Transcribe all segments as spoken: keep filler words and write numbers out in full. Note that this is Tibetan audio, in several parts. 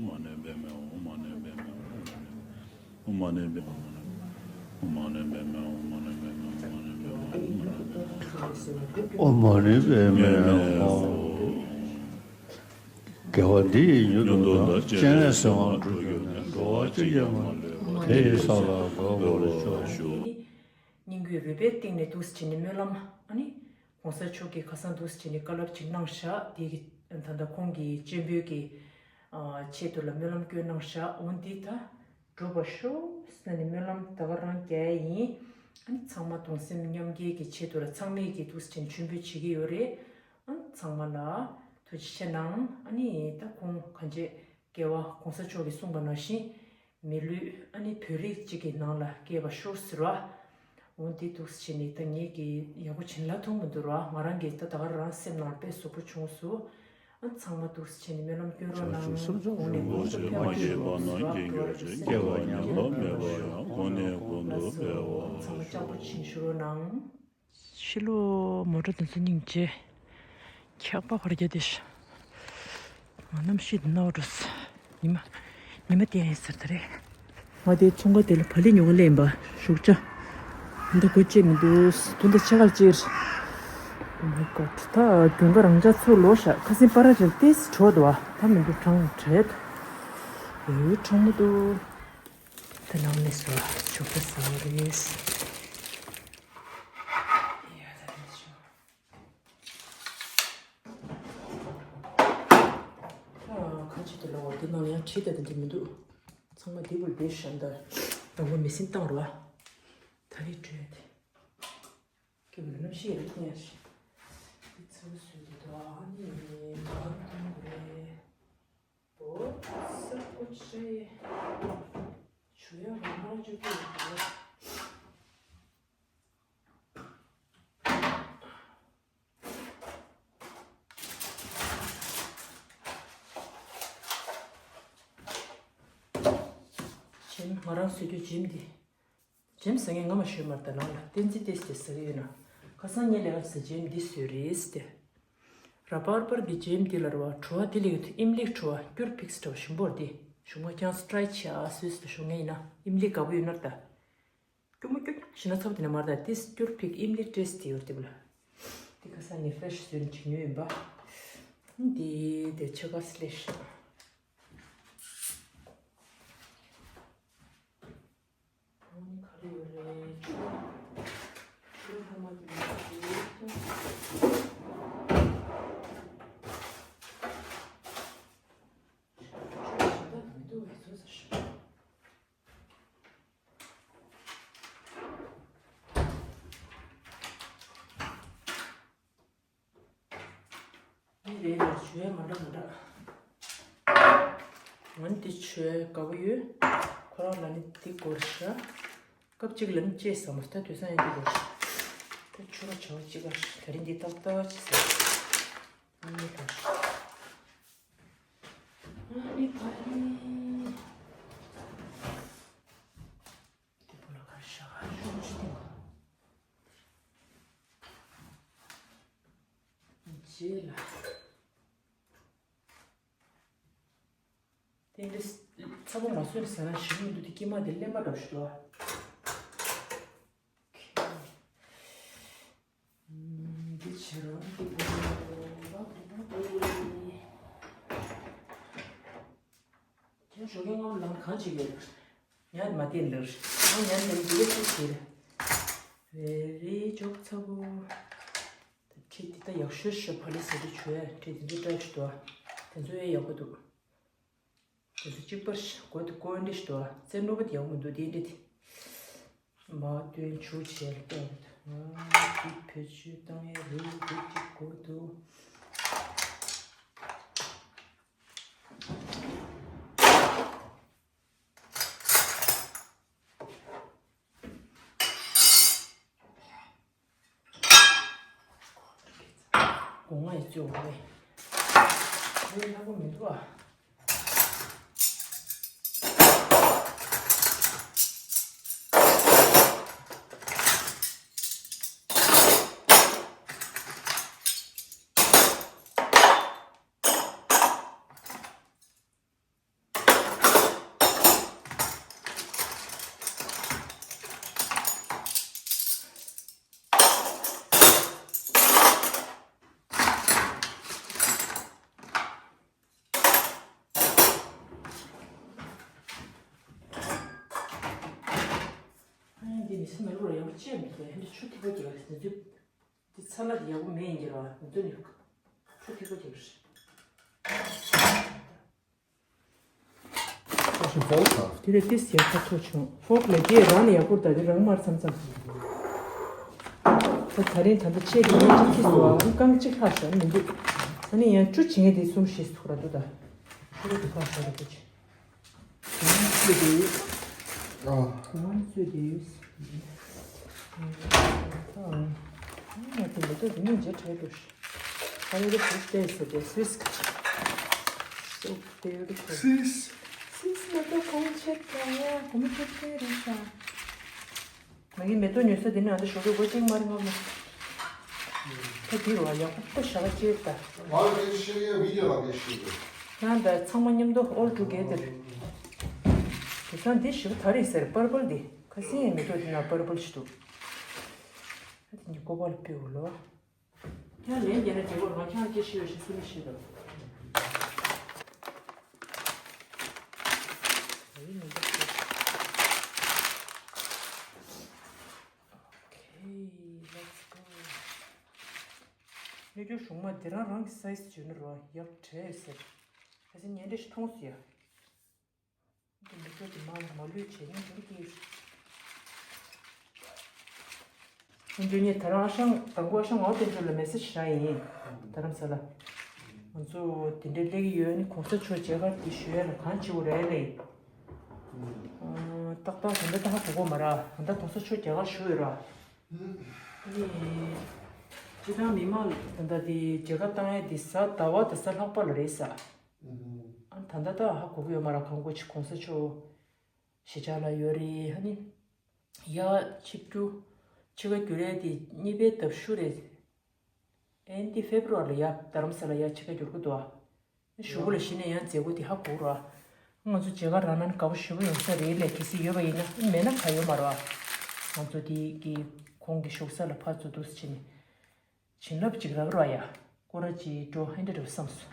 ཨོཾ་མ་ཎི་པདྨེ་ཧཱུྃ། དགེ་བ་འདི་ཡིས་མྱུར་དུ་བདག་སྤྱན་རས་གཟིགས་དབང་འགྲུབ་གྱུར་ནས། འགྲོ་བ་ཅི་བསྐྱེད་མ་ལུས་པ། དེ་ཡི་ས་ལ་འགོད་པར་ཤོག། སྙན་བརྒྱུད་རོལ་པའི་སྟེང་ནས་འདུག་སེ་བྱས་ནས་སྨོན་ལམ། ཨ་ནི་༸གོང་ས་མཆོག་གིས་ཁ་སང་འདུག་སེ་བྱས་ནས་བཀའ་སློབ་ཅིག་གནང་བཞག་དེ་གི་ད་ལྟ་ཁོང་གི་སྤྱན་འབུལ་གྱི་ཆེད་དུ་ལ་སྨོན་ལམ་སྐྱོན་གནང་བཞག་འོ་འདི་ད་འགྲུབ་པར་ཤོག་ཟེར་ནས་སྨོན་ལམ་ད་ག་རང་རྒྱག་ཡ་ཡིན། ཨ་ནི་ཚང་མ་གདུང་སེམས་མཉམ་སྐྱེད་ཀྱི་ཆེད་དུ་ལ་ཚང་མས་ཀྱི་འདུག་སེ་བྱས་ནས་མཆོད་འབུལ་བྱེད་ཀྱི་ཡོད་རེད། ཨ་ནི་ཚང་མ་ལ་ཐུགས་རྗེ་ཆེ་གནང་། ཨ་ནི་ད་ཁོང་གང་བྱེད། རྒྱལ་བ་༸གོང་ས་མཆོག་གིས་གསུངས་པ་ནང་བཞིན། མི་ལུས་ཨ་ནི་བོད་རིགས་གཅིག་གི་ནང་ལ་སྐྱེས་པ་ཤོག་ཟེར་བ། འོ་འདི་འདུག་སེ་བྱས་ནས་ད་ངེད་ཀྱིས་ཡག་པོ་བྱིན་ལ་ཐུག་མི་འདུག་ར། ང་རང་གིས་ད་ད་ག་རང་སེམས་ནང་དཔེ་ཟུག་པོ་བྱུང་སོང་། ཨ་ཚང་མ་འདུག་སེ་བྱས་ནས་སྨོན་ལམ་སྐྱོན་རོགས་གནང་། གོང་ནས་གོང་དུ་འཕེལ་བར་ཤོག་ཟེར་བ། སྐྱེ་བ་ཉམས་པ་མེད་པ་ཡང་། གོང་ནས་གོང་དུ་འཕེལ་བར། ཚང་མ་སྐྱབས་འགྲོ་བྱིན་ཞུ་རོགས་གནང་། ཕྱི་ལོགས་མོ་ཊ་དེ་ཚོ་སྙིང་རྗེ། འཁྱག་པ་ཕར་རྒྱག་དེ་ཤ། ང་གནམ་གཤིས་དེ་ནའོ་འགྲོ་སོང་། ཉི་མ། ཉི་མ་བསྟན་ཡིན་ཟེར་ད་རེད། ང་དེ་ཚོང་ཁང་དེ་ལ་བག་ལེབ་ཉོ་ག་སླེབས་ཡིན་པ། ཞོགས་ཇ། ད་སྒོ་ཕྱེ་མི་འདུག་དུ་འདི་ཕྱེད་ཀ་ཅིག Oh my god. ད་རྒྱུན་ག་རང་ཅག་ཚོ་ལོ་ཤ་ཁ་སེང་པ་ར་ཅིག་ཏེས་བྲོ་འདུག་བ། ད་མི་འདུག་གྲང་བྲེད། འོའི་གྲང་མོ་འདུག་ད་ནང་ནས་སོ་ཞོགས་ཇ་ཟ་བ་རེད། ཁ་ཆེ་དུ་ལ་བ་དེ་ནང་ཡང་ཁྲིད་ད་དེ་འདྲ་མི་འདུག་ཚང་མ་དེ་བུ་བེ་ཤན་ད་དང་པོ་མི་སེམས་བཏང་རོ། ད་རེས་བྲོས་ཏེ་སྐྱེ་བོའི་རྣམ་ཤེས་རིག་གནས་ཤིག་དེ་ཚུལ་སུས་དེ་དོ་ཨ་ནི་མ་མཐོང་རེད། ཨོ་ས་ཀོ་ཆེ་ཆུ་ཡ་ར་མ་ཅུ་ཀི་རེད། ཇེམ་ང་རང་བཟོས་རྒྱུ་ཇེམ་འདི། ཇེམ་ཟ་མཁན་ང་མ་ཤོད་མར་ད་ནང་ལ་བསྟན་འཛིན་ཏེས་ཏེ་ཟ་གི་ཡོད་ན། ཁ་སང་ངས་ལས་ཀ་ཟ་ཇེམ་འདི་བཟོས་རེད་ཟེར་ཏེ། ར་པར་པར་གི་ཇེམ་འདི་ལ་ར་བ་བྲོ་བ་འདི་ལས་ཡོད་དུ་ཨིམ་ལིག་བྲོ་བ་སྐྱུར་ཕིགས་བྲོ་བ་ཞིམ་པོར་འདི་ཞུ་ང་ཀྱང་སི་ཊ་རའི་ཆེ་ཨ་སུས་ཏེ་ཞུ་ངེ་ཡིན་ན་ཨིམ་ལིག་དགའ་པོ་ཡོད་ནར་ད། སྐྱུར་མོ་སྐྱུར་ཞིག་ན་ཚབ་དེ་ན་མར་ད་ཏིས་སྐྱུར་ཕིག་ཨིམ་ལི་ཏྲེས་ཏི་ཡོར་ཏི་བུ་ལ། ཏི་ཁ་ས་ནི་ཧྥེ་ཤི་ཟོན་ཅིག་ཉོས་ཡིན་པ། འདི་དེ་ཆེ་ག་སི་ལེ་ཤི། ཨོ་ནི་ག་རེ་ཡོད་རེད་ཆུ། ཆུ་ལྷ་མ་དེ་ལ་ཞིག་ཏུ། ཆུ་ཞིག་ད་མི་འདུག་བས་ཚོ་ཟེར་ཤི། འདི་རེད་རེད་ཞུ་ཡ་མ་འདྲ་མ་འདྲ། ང་ནི་འདི་ཆོས་དགའ་བོ་ཡོད། ཁོ་རང་ལ་ནི་འདི་སྐོར་ཤ། སྐབས་གཅིག་ལ་ནི་ཅེས་བསམ་པ་ད་དུས་སང་ཡང་འདི་སྐོར་ཤ། ད་ཆུ་ར་བྱ་བ་གཅིག་ག་ད་རིང་འདི་ཏག་ཏག་ཅི་ཟེར། ཨ་ནི་ད་ཤ། ཨ་ནི་ད་རིང་། དེ་པོ་ལ་གར་ཤ་ག་ཤུ་ཤུ་སྟེང་ག་རྗེས་ལ། དེ་འདྲ་ཚ་པོ་མ་བཟོས་ཟ་ན་ཞིམ་མི་འདུག་དེ་སྐྱེས་མ་དེ་གླེན་པ་འདྲ་ཞུ་ལ། འདི་བྱེད་རོགས་འདི་པོ་ལ་པོ་པོ་པོ། ཁྱེད་ཞོགས་ཀས་སྔ་མོ་ལངས་གང་བྱེད་ཀྱི་ཡོད། ཉལ་མ་བསྡད་ལར། ཨང་ཉལ་ཉལ་འདི་ག་ཅིག་བྱེད། རེ་རེ་འཇོག་ཚ་པོ། ཁྲིད་འདི་ད་ ཡག་ཤོས་ཤོས་ཕ་ལི་ཟེར་དུ་ཆུ་ཡ་ཁྲི་དེ་ཚོ་བཀྲ་ཤིས་འདུག་དེ་ཚོ་ཡ་ཡག་པོ་འདུག་དེ་ཚོ་གཅིག་པར་གོ་དེ་ཀོ་འདྲི་ཤི་འདུག་རྩེ་ནོར་བུ་དེ་ཡག་པོ་མི་འདུག་དེ་འདྲི་དེ། མ་སྟོན་ཆུ་བྱས་ལྟ་བུ་དེ་བེད་སྤྱོད་བཏང་ཡ་རུ་དེ་གཅིག་གོ་འདུག་སྒོ་ང་ཡི་བཅོ་བ་རེད། དེ་ལྷག་པོ་མི་འདུག་ཨ། ཨ་ཡ་འདི་མི་སེམས་ལ་ལོ་ཡག་པོ་བཅད་མི་འདུག་ཧན་འདི་ཆུ་ཐིགས་པ་རྒྱག་རེད་འདི། འདི་ཚ་ལ་འདི་ཡག་པོ་མེད་ཡིན་གྱི་ར་འདི་ནི་ཆུ་ཐིགས་པ་རྒྱག་རེད། ཤིང་ཕོག་དང་། དེ་རེད་ཏིས་ཡག་པོ་ཐུག་བྱུང་། ཕོག་ལས་ཀྱི་རང་ནས་ཡག་པོ་ད་དེ་རང་མར་མཚམས་མཚམས། ད་ད་རིང་ད་ལྟ་ཆེད་དུ་ངས་ཅིག་ཁྱི་སོ་ཨ་རྐང་གཅིག་ལྷག་ཤག་མི་འདུག་ད་ནི་ཡང་བཅུ་བྱེད་ངས་དེ་གསུམ་བཞི་ཐུག་ར་འདུག་ད་ཤུ་རུ་དུ་ཁ་ཤོར་ར་འདུག་ཅི། གོང་ཚོད་དེ་ཡོད། ཨ། གོང་ཚོད་དེ་ཡོད། ང་ཚོ་མེ་ཏོག་འདི་ཉིད་མཇལ་འཕྲད་འགྲོ་ཤི། ཨ་ནི་this is the Swiss. So beautiful. Swiss. Swiss མེ་ཏོག་གོང་ཆེ་གང་ཡ་གོང་ཆེ་ཆེ་རེད་ཤག་ང་གི་མེ་ཏོག་ཉོ་ས་འདི་ནི་ང་ཚོ་ཞོགས་པའི་སྒོ་གཅིག་མ་རེད་ངོ་མ། ད་འདི་རུ་བ་ཡག་པོ་ཞག་ཅེར་ད། ང་གི་ཤེས་ཡ་བི་ཌི་ཡོ་ལ་གི་ཤེས་ཡ། ང་ད་ཚང་མ་མཉམ་དུ་all together། དེ་སང་འདི་ཞིག་ད་རེས་ཟེར་པར་པལ་འདི་ཁ་སང་ཡང་མེ་ཏོག་འདི་ན་པར་པལ་ཞིག་འདུག་ད་འདི་ནི་ཀོ་པལ་པེའུ་ལོ། ཡང་ལན་རྒྱག་ན་རྒྱལ་པོ་རང་ཁྱང་སྐྱེ་ཤི་ཡོད་ཞེས་སུ་མི་ཤེས་དོ། Okay, let's go. གནས་སྐྱོར་གཞུང་མ་འདི་རང་རང་གི་སའི་ཛི་བྱོས་ན་རོ་ཡག་བྲལ་ཟེར། ཁ་སང་ཉན་འདྲེ་ཞིག་མཐོང་སོང་ཡ། འདི་འདི་ཚོ་འདི་མ་མ་ལུས་བྱེད་ཉན་འདི་ཀིར། ཁོང་ཚོས་ངས་ད་རང་ཨ་ཞང་དང་པོ་ཨ་ཞང་ངའོ་དེ་ཚོ་ལ་མེ་སེ་ཇི་བཞག་ཡིན། རྡ་རམ་ས་ལ། ང་ཚོ་དེ་འདྲའི་སླེབས་ཀྱི་ཡོད་ནི་གོང་ས་མཆོག་མཇལ་ཁ་དེ་ཞུ་ཡ་ལ་གང་བྱེད་དགོས་རེད་ལེ། ཏག་ཏག་དེ་འདྲ་ད་ཧ་གོ་གོ་མ་ར་ད་ལྟ་གོང་ས་མཆོག་མཇལ་ཁ་ཞུ་ཡོད་ར། ཨ་ནི། སྤྱི་བཏང་མི་མང་ད་ལྟ་དེ་མཇལ་ཁ་བཏང་ཡ་དེ་གཟའ་ཟླ་བ་དང་གཟའ་ལྷག་པ་ལ་རེད་ས། ཨ་ད་ལྟ་ད་ཧ་གོ་གི་ཡོད་མ་ར་གང་གོ་ཆི་གོང་ས་མཆོག་གཞིས་ཆགས་ལ་ཡོད་རེད་ཧ་ནི། ཡ་ཆིབས་རྒྱུ། ཕྱི་ཁ་རྒྱུ་རེད་དེ་གཉིས་པའི་ལྡབ་ཤུ་རེད། ཨེན་ཏི་ཕེབ་རུ་ཝ་ལ་ཡ་རྡ་རམ་ས་ལ་ཡ་ཕྱི་ཁ་རྒྱུར་གི་འདུག་ཨ། ཞུ་གུ་ལ་གཞི་ནས་ཡང་མཛད་སྒོ་དེ་ཧ་གོ་ར། ང་ཚོ་མཇལ་ཁ་རག་ན་ནི་དགའ་པོ་ཞེ་པོ་ཡོང་ས་རེད་ལས་གལ་སྲིད་ཡོད་པ་ཡིན་ན་མེད་ན་ག་ཡོད་མ་ར། ང་ཚོ་དེ་གི་ཁོང་གི་བཞུགས་ས་ལ་ཕར་ཚུར་འདུག་སེ་ཕྱིན་ནས་བྱིན་རླབས་ཅིག་རག་ར་ཡ། སྐོར་ར་ཅིག་འགྲོ་ཧན་འདྲ་རེད་བསམ་སོང་།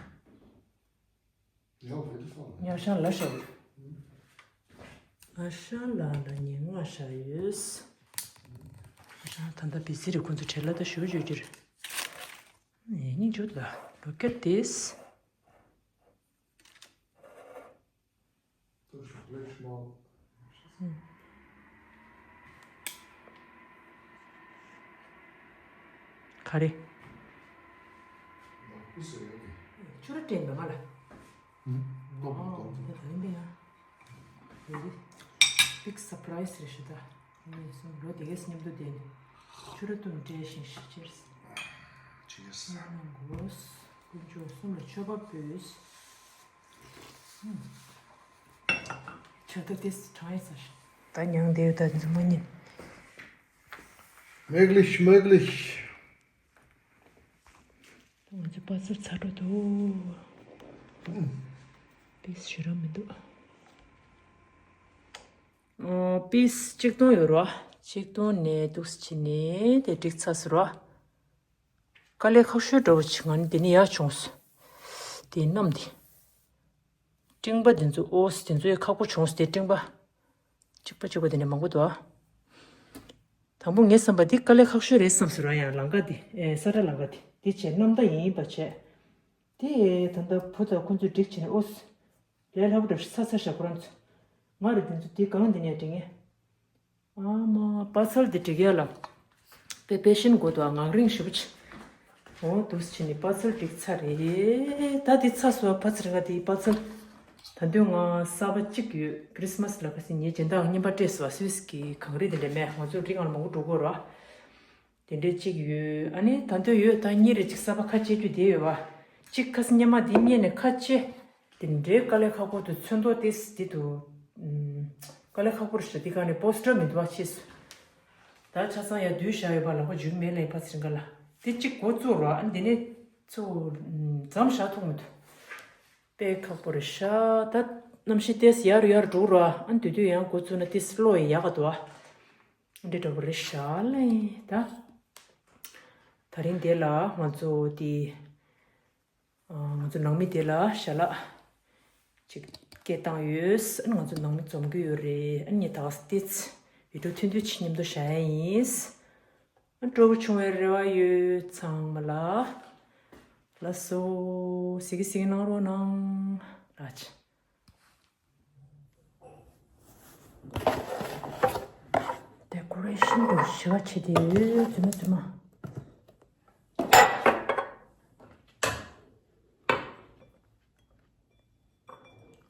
ཉག་ཤང་ལ་ཤ་ཡོད། ང་ཤང་ལ་ལ་ཉེ་ང་ཤ་ཡོད། ང་ཤང་ད་ལྟ་བི་སི་རེ་ཁོང་ཚོ་བྲེལ་ལ་ད་ཞུ་ཞུ་རྒྱུ་རེད། ཨེ་ཉིན་ཇུ་ད་look at this. ག་རེ། ཆུ་ར་སྤྲད་འདུག་ང་ལ། ཨོ་ད་ཡིན་པས་ཡ། འདི་big surprise རེད་ཤི་ད། ངས་སོང་ལོ་དེ་གས་མཉམ་དུ་བསྡད་ནས་ཆུ་ར་བཏུང་སྤྲད་ཤིང་ཤི་ཅེར། ཆི་ཡེས། ང་དགོས། དཀོན་མཆོག་གསུམ་ལ་མཆོད་པ་ཕུལ། ཁྱོད་ད་དེ་གྲང་ཡིན་ས་ཞིག་ད་མྱང་བསྡད་ཡོད་ད་འཛུམ་མ་ཉིན། Möglich, möglich. ང་ཚོ་པ་ཚོ་ཚ་འགྲོ་འདུག་པིས་ཞུ་ར་མི་འདུག་ཨོ་པིས་གཅིག་སྟོང་ཡོད་རོ། གཅིག་སྟོང་ནས་འདུག་སེ་ཕྱིན་ནས་དེ་འགྲིག་ཚར་སོང་རོ། དཀའ་ལས་ཁག་ཤོས་འདྲ་བོ་ཅིག་ང་ནི་འདི་ནས་ཡར་བྱུང་སོང་། དེ་གནམ་དེ། སྤྲིན་པ་འདི་ཚོ་ཨོ་སི་དེ་ཚོ་ཡང་ཁག་པོ་བྱུང་སོང་དེ་སྤྲིན་པ། གཅིག་པ་གཅིག་པ་དེ་ནས་མང་པོ་འདུག་ད་ དང་པོ་ངའི་བསམ་པ་འདི་དཀའ་ལས་ཁག་ཤོས་རེད་བསམ་སོང་ར། ཡང་ལམ་ཁ་འདི་ཨེ་ས་ཁྲ་ལམ་ཁ་འདི་འདི་བྱས་གནམ་ཐང་ཡིན་པ་བྱས། དེ་ད་ལྟ་བུ་དང་ཁོ་ཚོས་འགྲིག་བྱས་ནས་ཨོ་ལས་སླ་པོ་འདྲ་ས་ས་ཞབས་ཁོ་རང་ཚོ། ང་རེད་འདི་ཚོ་འདི་གང་འདི་ནས་འགྲིག་ངེས། ཨ་མ་པ་ཚལ་འདི་འགྲིག་ཡ་ལ། དཔེ་པེ་ཤན་དགོས་འདུག་ངང་རིང་ཞེ་པོ་ཅིག་འོ་འདུག་སེ་བྱས་ནས་པ་ཚལ་འགྲིག་ཚར་རེད། ད་འདི་ཚ་སོ་པ་ཚལ་རིང་ག་འདི་པ་ཚལ། ད་དུང་ང་གསར་པ་གཅིག་ཡོད། ཁྲིས་མས་ལ་ཁ་སང་ངས་སྦྱིན་བདག་རྔན་པ་སྤྲད་སོང་། སུད་སི་གི་གངས་རི་དེ་འདྲ་མེད། ང་ཚོ་རི་སྒང་ལ་མང་པོ་འགྲོ་གི་ཡོད་རེད་བ། དེ་འདྲའི་གཅིག་ཡོད། ཨ་ནི་ད་དུང་ཡོད། ད་གཉིས་རེ་གཅིག་གསར་པ་ཁ་ཕྱེ་རྒྱུ་དེ་ཡོད་བ། གཅིག་ཁ་སང་སྔོན་མ་དེ་རྙེད་ནས་ཁ་ཕྱེ། དེ་འདྲའི་དཀའ་ལས་ཁག་པོ་འདུག་ཚོན་མདོག་དེ་དེ་འདུག་ཨུམ། དཀའ་ལས་ཁག་པོ་རེད་ཤག་དེ་ག་ནས་པོ་སི་ཊར་མི་འདུག་བ། ཕྱིས་སུ། ད་ཆ་ཚང་ཡར་བསྡུས་བཞག་ཡོད་པ་ལ་ཁོ་འཇུག་མེད་ལ་ཡིན་པ་ཚེ་རིང་ག་ལ། དེ་གཅིག་འགོ་བཙུགས་རོགས། ཨ་འདི་ནས་ཚུར་ཨུམ་མཚམས་བཞག་ཐུབ་མི་འདུག་དཔེ་ཁག་པོ་རེད་ཤག་ད་གནམ་གཤིས་ཏོག་ཙམ་ཡར་ཡར་འགྲོ་རོགས། ཨ་དེ་དུས་ཡང་འགོ་བཙུགས་ན་ཏོག་ཙམ་བློ་ཡང་ཡག་ག་འདུག་ཨ། འདི་འདྲ་པོ་རེད་ཤག་ལ་ཡིན་ད། ད་རིང་དེ་ལ་ང་ཚོ་དེ། ང་ཚོ་ནང་མི་དེ་ལ་ཞལ་ལག་ཅིག་སྐད་བཏང་ཡོད། ཨ་ནི་ང་ཚོ་ནང་མི་འཛོམས་ཀྱི་ཡོད་རེད། ཨ་ནི་ངས་ད་ག་སེ་ཏོག་ཙམ་བི་ཌིའོ་ཐུང་ཐུང་ཅིག་མཉམ་དུ་བཞག་ཡ་ཡིན། ཨ་སྤྲོ་པོ་བྱུང་བའི་རེ་བ་ཡོད། ཚང་མ་ལ་ལགས་སོ། གཟིགས་གཟིགས་གནང་རོགས་གནང་། ལགས་ཅི། ཌེ་ཀོ་རེ་ཤན་དུ་ཞི་བ་བྱེད་དེ་ཡོད། རྫུན་མ་རྫུན་མ།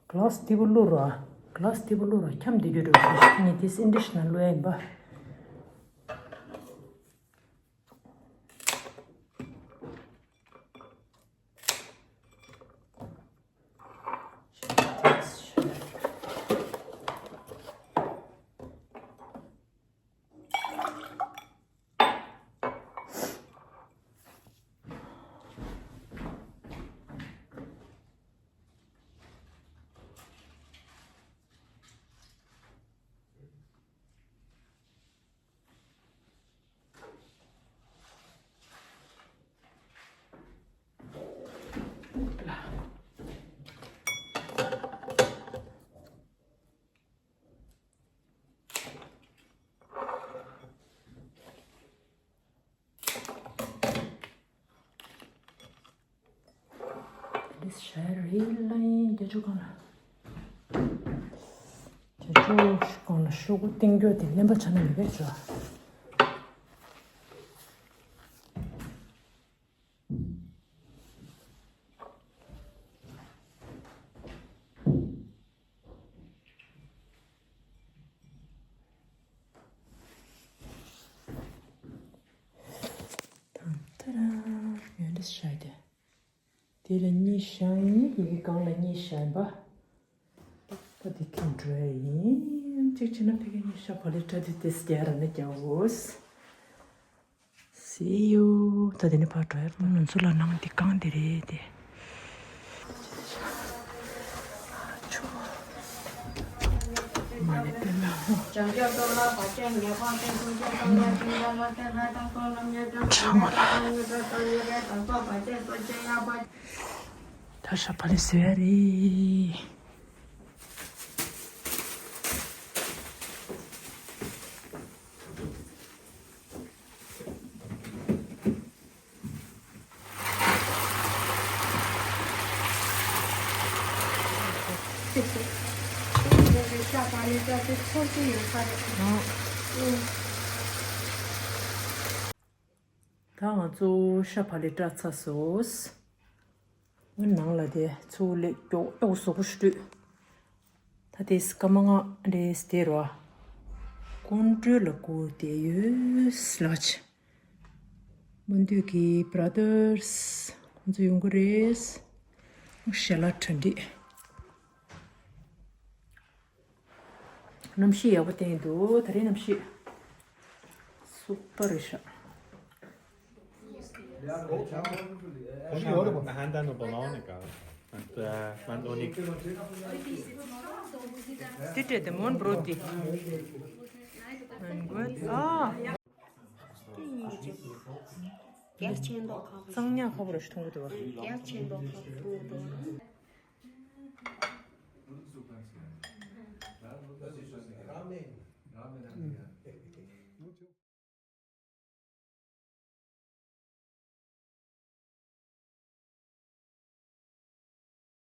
ག་ལཱ་སི་དེ་བུ་བླུག་རོགས། ག་ལཱ་སི་དེ་བུ་བླུག་རོགས། འཁྱམ་བསྡད་རྒྱུ་འགྲོ་ཞེས་ངས་དེ་སེ་འདྲི་ཞིག་ན་བླུག་ཡ་ཡིན་པ། འདི་ཤ་རི་ལ་ཡིན། རྒྱ་ཕྱོགས་གང་ལ། རྒྱ་ཕྱོགས་གང་ལ་ཤོག་གུ་སྟེང་རྒྱུ་དེ་ལེན་པ་ཆ་ན་མི་བས་བྱ། དང་ཏ་ར། ཡོན་ཏེ་ཤ་དེ། དེ་ལ་གཉིས་བཞག་ཡིན། ཡི་གེ་སྒང་ལ་གཉིས་བཞག་ཡིན་པ། ད་དེ་ཁྱེར་འགྲོ་ཡ་ཡིན། གཅིག་བྱས་ན་ཕ་གི་ནས་ཤ་བག་ལེབ་བཀྲ་དེ་དེ་སི་རྒྱ་ར་ན་རྒྱ་བོས། See you. ད་དེ་ནས་ཕར་འགྲོ་ཡ། ང་ཚོ་ལ་ནང་འདི་གང་དེ་རེད་དེ། ད་ཤ་བག་ལེབ་བཟོ་ཡ་རེད། ད་ང་ཚོ་ཤ་བག་ལེབ་བཀྲ་ཚར་སོང་། ཨ་ནང་ལ་དེ་ཚུར་ལེགས་མགྱོགས་མགྱོགས་བཟོ་དགོས་ཤུ་དུས། ད་དེ་སྐར་མ་ལྔ་རེད་དེ་རོ། ཀོང་སྤྲུལ་ལ་སྐུ་དེ་ཡོད་ལགས། མོན་དུས་ཀྱི་བྷ་ར་དར་སི་ཁོང་ཚོ་ཡོང་གི་རེད། ཞལ་ལག་གྲ་སྒྲིག་གནམ་གཤིས་ཡག་པོ་བསྟན་འདུག་ད་རེས་གནམ་གཤིས་སུ་པར་རེད་ཤག Handan och bananer, gell? Und, äh, man auch nicht. Titte de mon broti. Mein Gott. Ah. རྒྱལ་ཆེན་མདོག་ཁ་པོ། གཙང་ཉག་ཁ་པོ་ར་ཞིག་མཐོང་གི་འདུག་རྒྱལ་ཆེན་མདོག་ཁ་པོ་མཐོང་གི་འདུག